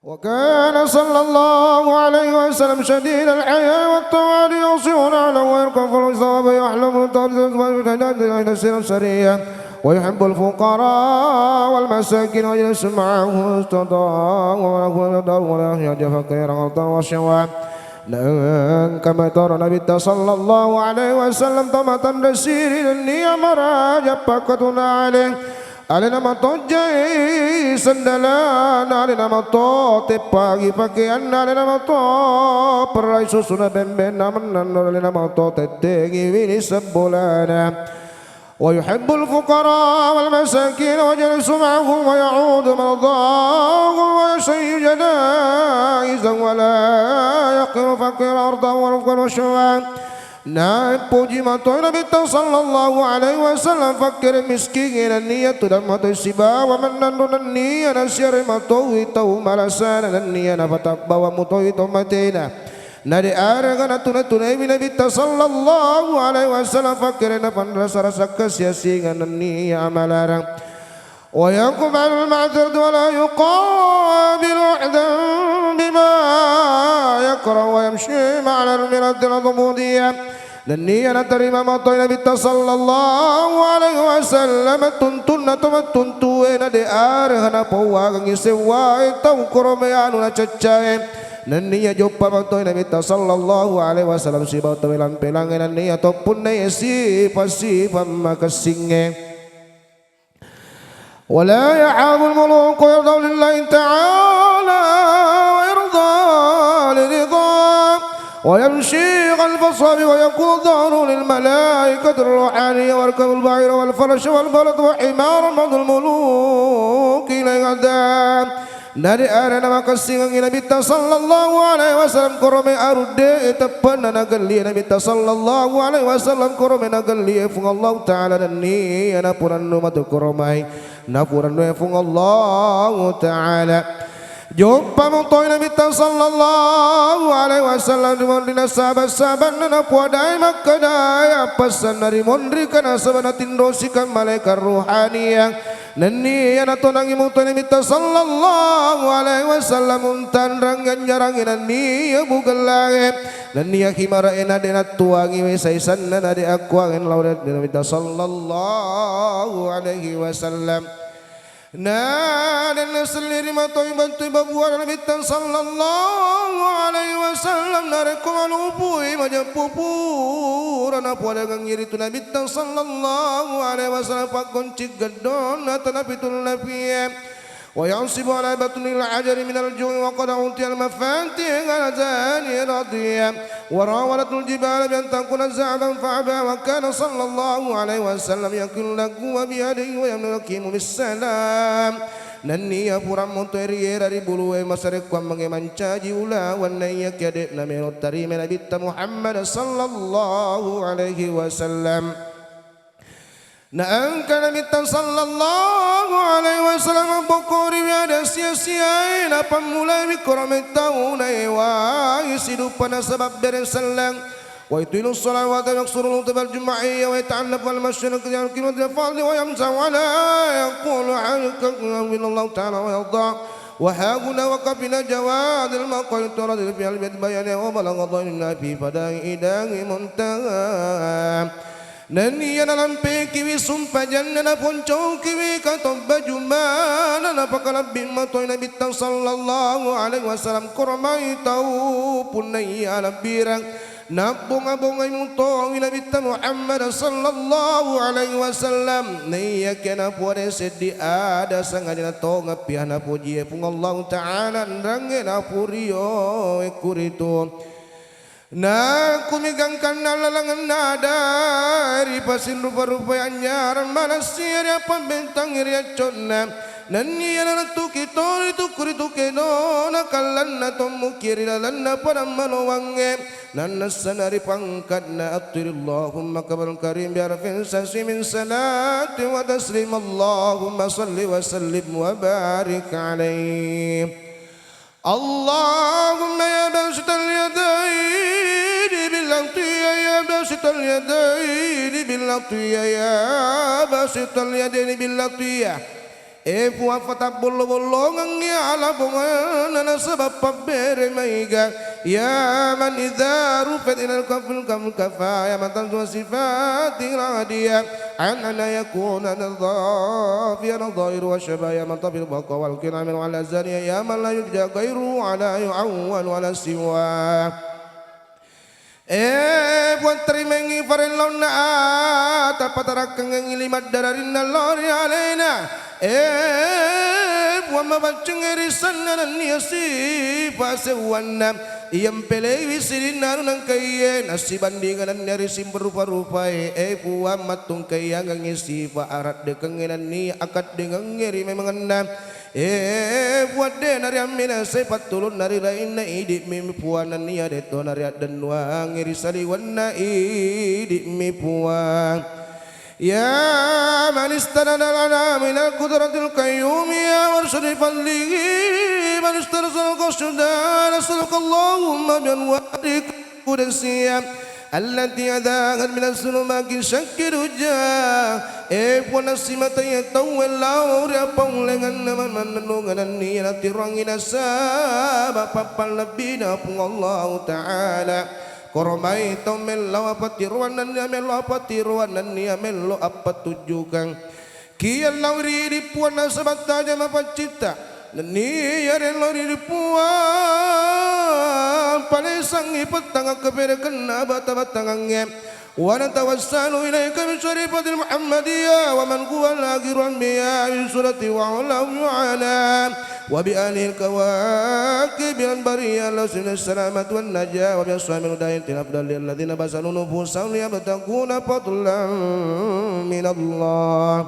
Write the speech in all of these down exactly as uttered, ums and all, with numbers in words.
وكان صلى الله عليه وسلم شديد الحياء والتواضع، يغشى على ويركع الثواب، يحلم التوبة، يحلم السرية، ويحب الفقراء والمساكين، ويجلس معهم استطاع، ولا يخرج فقيرا أو وشوا. Naengka metoro Nabitta sallallahu alaihi wasallam to matanre siri nennia maraja pakkatuna ale. Alena matojjai sendalana, alena mato teppagi pakeanna, alena mato perrai susuna bembenna mennanno, alena mato tettengi wini sebbolana. ويحب الفقراء والمساكين ويجلس معهم ويعود مرضاهم ويشيع جنائزهم ولا يحقر فقيرا أو رفقا وشوا. Napoji matoi Nabitta sallallahu alaihi wasallam fakkere miskingnge nennia tudang matoi sibawa mennanro nennia nasiare matoi tau malasana nennia napatabbawa mutoi tau matena. Nade arega natuna-tunaiwi Nabitta sallallahu alaihi wasallam fakkere napanrasa-rasa kasiasingeng nennia amalarang. ويقبل المعذرة ولا يقابل أحدا بما يكره ويمشي مع الأرملة العبودية. Nennia natarima matoi Nabitta sallallahu alaihi wasallam tuntunna to mattuntue nade arega napauagengngi sewwae tau korome anu nacaccae. Nennia joppa matoi Nabitta sallallahu alaihi wasallam sibawa tau elang-pelangnge nennia to punnai sifa-sifa makessingnge. ولا يعاب الملوك ويرضى لله تعالى ويرضى لرضاه ويمشي خلف الصف ويكون ظهره للملائكة الروحانية ويركب البعير والفرس والفلك وحمار بعض الملوك إليه غدا. Nade arena makessingengngi Nabitta sallallahu alaihi wasallam korome arudde teppenna nagellie Nabitta sallallahu alaihi wasallam korome nagellie Puang Allahu Ta'ala nennia napurannu matu koromai napurannu Puang Allahu Ta'ala. Joppa mutoi Nabitta sallallahu alaihi wasallam ri monrina sahabat-sahabatna napuadai makkedai appessanna ri monrika nasaba natinrosikang malaikat ruhaniyah. Nennia natonangi mutoi Nabitta sallallahu alaihi wasallam untanrang ganjarangnge nennia bugellangnge. Nennia himara e nade nattuangi we saisanna nade akkuangen lao ri Nabitta sallallahu alaihi wasallam. Nadenna selliri matoi bantui babuana Nabitta sallallahu alaihi wasallam narekko malupui majeppu pura napuadangengngi ritu Nabitta sallallahu alaihi wasallam pakkoncing geddonna tanapi tullapie. وينصب على بطنه الحجر من الجوع وقد أعطي المفاتيح الخزائن الأرضية وراودته الجبال بأن تكون ذهبا فأبى وكان صلى الله عليه وسلم يقول له وبيده ويمنع الكيم بالسلام. Nennia pura mutoi riera ri bulue masarekkuammengnge mancaji ulaweng naiyakia de'na melo tarimai Nabitta Muhammad sallallahu alaihi wasallam. Naengka Nabitta sallallahu alaihi wasallam mabbokoriwi ada sia-siae napammulaiwi korome tau naewai siduppa nasaba bere selleng. ويطيل الصلوات ويقصر الخطب الجمعية ويتعنف المشي إلى القبلة الفرض ويمسح ولا يقول حقك إلا الله تعالى ويرضى. وهاهنا وقف إلى جواز المقايضة التي فيها البيت بيان وبلغ ظاهرنا في فدائه داه منتهى. Nennia nalampekiwi sumpajanna naponcaukiwi katobba jumana napakalebbi matoi Nabitta sallallahu alaihi wasallam koromai tau punnaiya lebbireng. Nabbonga-bongai mutowi Nabitta Muhammad sallallahu alaihi wasallam. Naiyakia napuadai seddi ada sangadinna tongeppi napojie Puang Allahu Ta'ala nrangnge napurio e kuritu. Nakkumi gangkanna lalengenna ada ripasinrupa-rupai anyarang manassia ri appabbentangngi ri acconna. Nennia nalettuki toritu kuritu kedona kallanna tommuki ri lalenna padang malowangnge. Nannessana ri pangkatna, أطل اللهم قبر الكريم بألف سنة من صلاة وتسليم. اللهم صل وسلم وبارك عليه. اللهم يا باسط اليدين بالعطية، يا باسط اليدين بالعطية، يا باسط اليدين بالعطية. E Puang, fatabbollo-bollongengngi ala bonganna nasaba pabbere maiga. Ya man idza rufi'at ilal kafil kam kafa, ya man tanzuma sifatil adiyah. An ana yakuna nadhafiyan dhahir wa syabah, ya man tafil baqa wal kinamil ala zaniya, ya man la yurja ghairu wa la yu'awwal wa la siwa. E Puang, tarimaengngi farellonna ata, patarakkengengngi limaddararinna lao ri alena. E Puang, mapaccingngi ri sanna nennia sipa seuwanna, iya mpelaiwi sininna anu nangkaiye, nassibandinga nennia ri simberupa-rupae. E Puang, mattungkaiyangengngi sipa araddekengnge nennia akaddengengnge ri memengenna. E Puang, de nariamminasai pattulunna ri lainna, idi'mi Puang, nennia deto nariaddennuangngi ri saliwenna, idi'mi Puang. Ya man istanada lana minal qudratil qayyumiyah wa arsyadi fadlihi man istanasal qasda, nasalukallahumma bi anwarika qudusiyah allati adha'at minas zulumati syakki duja. E Puang, nassimataiya tauwe lao ri apaullengenna man-, mannennungeng nennia natiroangngi nasaba pappallabbina Puang Allahu Ta'ala. Koromai tau mellau apatiroang nennia mellau apatiroang nennia mellau appatujukeng. Kiyallauwi ri idi Puang nasaba taja mapaccitta. Nenniya riellau ri idi Puang, palessangngi pettang akkaperekenna bata-batangangnge. Wa natawassalu ilaika bi syarifatil Muhammadiyah wa man huwa akhiru anbiya bi surati wa ulahu ala wa bi alihil kawakib bil bariyah lausina salamat wan najah wa bi ashabil hudayatil afdal alladzina bazalu nufusahum liyabtaguna fadlan minallah.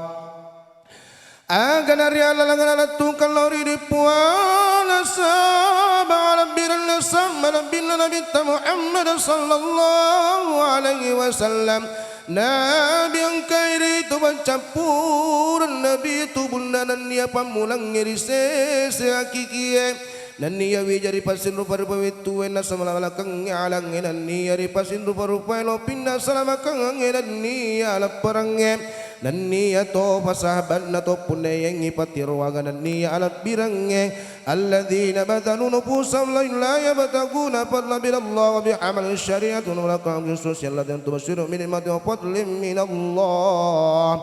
Aga narialalengeng lettukeng lao ri idi Puang nasaba malebbirenna sa-, malebbinna Nabitta Muhammad sallallahu alaihi wasallam. Nabi engkai ritu paccappureng, Nabi tubunna nennia pammulangnge ri sese hakikie. Nenniya wija ri passinrupa-rupa wettue nasamalakengnge alangnge, nenniya ri passinrupa-rupae lopinna salamakengnge, nenniya lepperengnge, nenniya topa sahabatna to punnayengngi patiroanga, nenniya alebbirengnge. Alladzina badzalu nufusahum la, la yabtaguna fadlan minallah wa bi amali syari'atin wa la khususi alladzina tubasyiru min nikmatin wa fadlin minallah.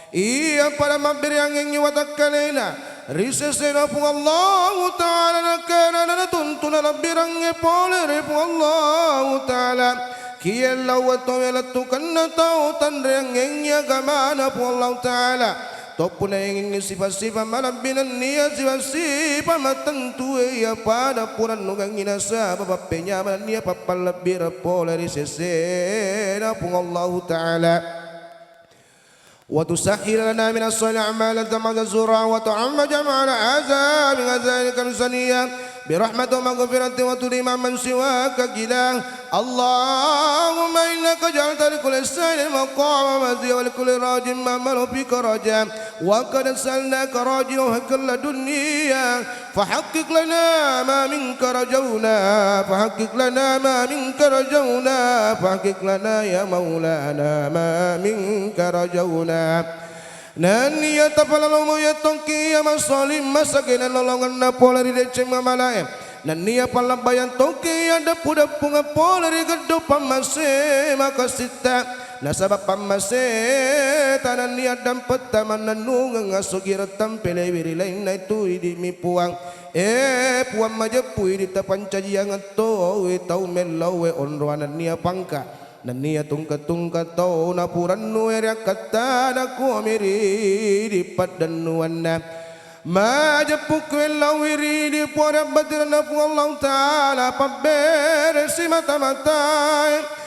Iya pada mabbéréyangengngi watakkaléna ri séséna Puang Allahu Ta'ala, nakkeda natuntuna labbirengngé polé ri Puang Allahu Ta'ala. Kiyéllau wettué lettukenna tau tanréyangengngi agamana Puang Allahu Ta'ala. Toppunaengengngi sipa-sipa malebbi nenniya sipa-sipa mattentué iya pada purennungengngi nasaba pappenyameng nenniya pappallabbireng polé ri séséna Puang Allahu Ta'ala. وتسهل لنا من الصالح أعمالا تمحو الزور وتعم جميع الآثام من آثار الكرسانية برحمة ومغفرة وتديم عمن سواك كلا. اللهم إنك جعلت لكل سائل مقام مزية ولكل راج مأمل فيك رجاء. وقد سألناك راجيا وحقا لدنيا فحقق لنا ما منك رجونا، فحقق لنا ما منك رجونا، فحقق لنا يا مولانا ما منك رجونا. Nenniya tapalalomo iya tongki iya masolim masagena lolongenna pole ri deceng mamalae. Nenniya pallabbayang tongki iya deppu-deppungeng pole ri geddo pammase makasitta. Nasaba pammaseta nenniya dampetta mannennungeng asugireng tampelewi ri lainna itu idi'mi Puang. E Puang majeppu idi tapancajiangeng towi tau mellauwe onroang nenniya pangka, nenniya tungka-tungka tau napurennue ri akkattana komi ri idi paddennuanna. Majeppu kuellauwi ri idi pole abbatirenna Puang Allahu Ta'ala pabbere simata-matae.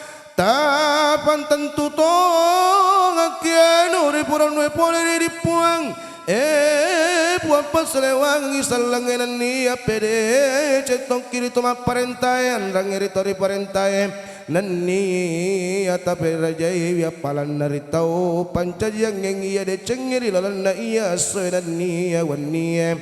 Tapang tentu tongekki anu ripurennue pole ri idi Puang. E Puang, pasalewangengngi sellengnge nenniya pedeceng tokki ri to mapparentae, anrangnge ri to riparentae. Nenniya taperajaiwi appalanna ri tau pancajiangengngi iya decengnge ri lalenna iya essoe nenniya wennie.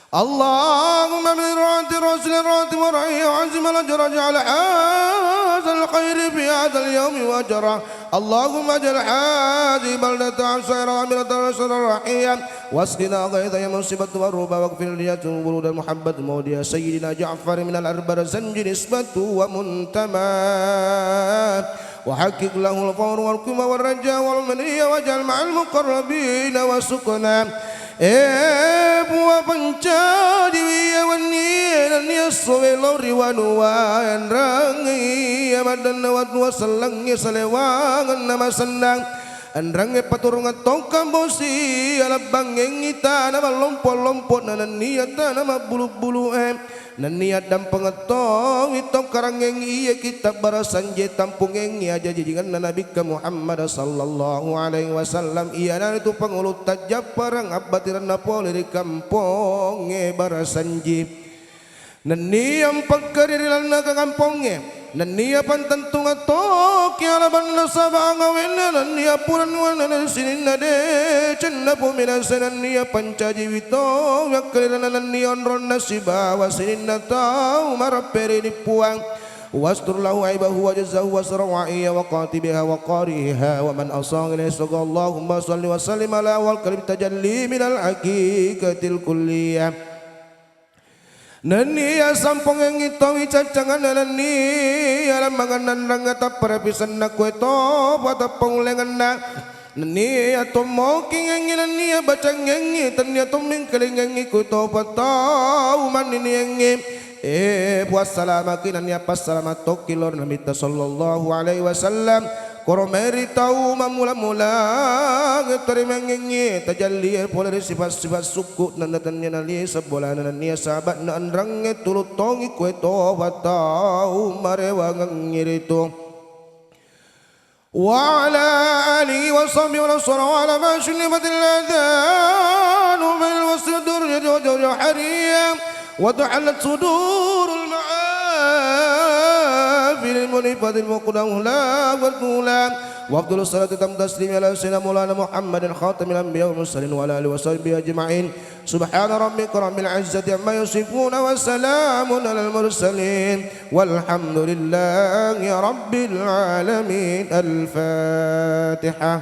اللهم من رحمة رسول الرحمة ورحيم عظيم الأجر اجعل هذا الخير في هذا اليوم وأجره. اللهم اجعل هذه بلدة سائر عامرة رشدا رحيا واسقنا غيثا يا مصيبة والربا واغفر ليتيم ولد محمد مولى سيدنا جعفر من الأربع سنج نسبة ومنتمى وحقق له الفور والكبا والرجاء والمنية واجعل مع المقربين وسكنا. E Puang pancajiwi iya wennie nennia esso welo ri wanua enrangnge iya maddanna wattua sellengnge salewangenna masennang enrangnge paturungeng tongkang bosi alebbangngengngi tana mallompo-lompo na nennia tana mabbulu-bulu e. Nennia dampengeng tongwi tongkarangngengngi iya kitta barasanje tampungengngi aja jajingenna Nabikka Muhammad sallallahu alaihi wasallam, iyanaritu pangulutta jappareng abbatirenna pole ri kampongnge barasanji. Nennia mpakkeri ri lalenna kampongnge. Nennia pantentungeng tokki alabanna saba angawenna nennia puranuanna na sininna decenna puminasa nennia pancajiwi to wakkaliranna nennia onronna sibawa sininna tau marapperi ni Puang. Wastur lahu aibahu wa jazahu wa sarawa'iya wa qatibiha wa qariha wa man asaghi Allahumma salli wa sallim ala wal kalim tajalli minal haqiqatil kulliyah. Nenniya sampongengngi towi caccanganna nenniya lammangenna nrangngata parapisenna kue topa tappaullengenna. Nenniya tommokingengngi nenniya bacangengngi tenniya tommingkalingengngi kue topa tau manniniengngi. E Puang salamaki nenniya passalama tokki loro Nabitta sallallahu alaihi wasallam. Koro maeri tau mammula-mula tarimangengngi tajallie pole ri sifat-sifat sukku nenna tennia nalise bolana nennia sahabatna enrangnge tulu tongi kue tofa tau marewangengngi ritu. Wa ala alihi wa sahbihi wa sallam ala ma syunifatil adhan wa fil wasl durjah wa jawjah hariyah. وتحلت صدور المعافي للمنيفة المقدم لا والأولى. وأفضل الصلاة وتم التسليم على سيدنا مولانا محمد خاتم الأنبياء والمرسلين وعلى آله وصحبه أجمعين. سبحان ربك رب العزة عما يصفون وسلام على المرسلين والحمد لله رب العالمين. الفاتحة.